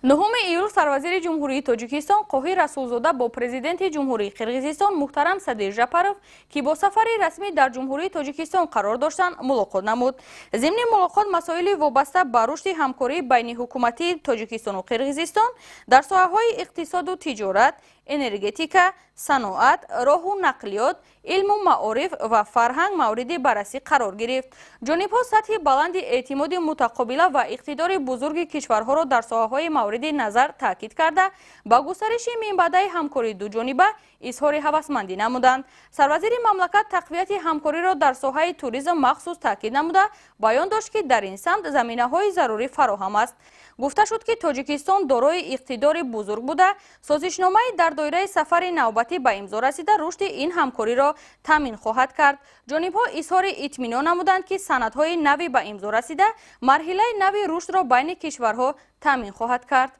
9 июл сарвазири Ҷумҳурии Тоҷикистон Қоҳир Расулзода бо президенти Ҷумҳурии Қирғизистон муҳтарам Садир Жапаров, ки бо сафари расмӣ дар Ҷумҳурии Тоҷикистон қарор доштанд, мулоқот намуд. Зимни мулоқот масоили вобаста ба рушди ҳамкории байниҳукуматии Тоҷикистону Қирғизистон дар соҳаҳои иқтисоду тиҷорат, энергетика, саноат, роҳу нақлиёт, илму маориф ва фарҳанг мавриди баррасӣ қарор гирифт. Ҷонибҳо сатҳи баланди эътимоди мутақобила ва иқтидори бузурги кишварҳоро дар соҳаҳои мавриди назар таъкид карда, ба густариши минбаъдаи ҳамкории дуҷониба изҳори ҳавасмандӣ намуданд. Сарвазири мамлакат тақвияти ҳамкориро дар соҳаи туризм махсус таъкид намуда, баён дошт, ки дар ин самт заминаҳои зарурӣ фароҳам аст. Гуфта шуд, ки Тоҷикистон дорои иқтидори бузург буда, созишномаи дар доираи сафари навбатӣ ба имзо расида рушди ин ҳамкориро таъмин хоҳад кард. Ҷонибҳо изҳори итминон намуданд, ки санадҳои нави ба имзо расида марҳилаи нави рушдро байни кишварҳо таъмин хоҳад кард.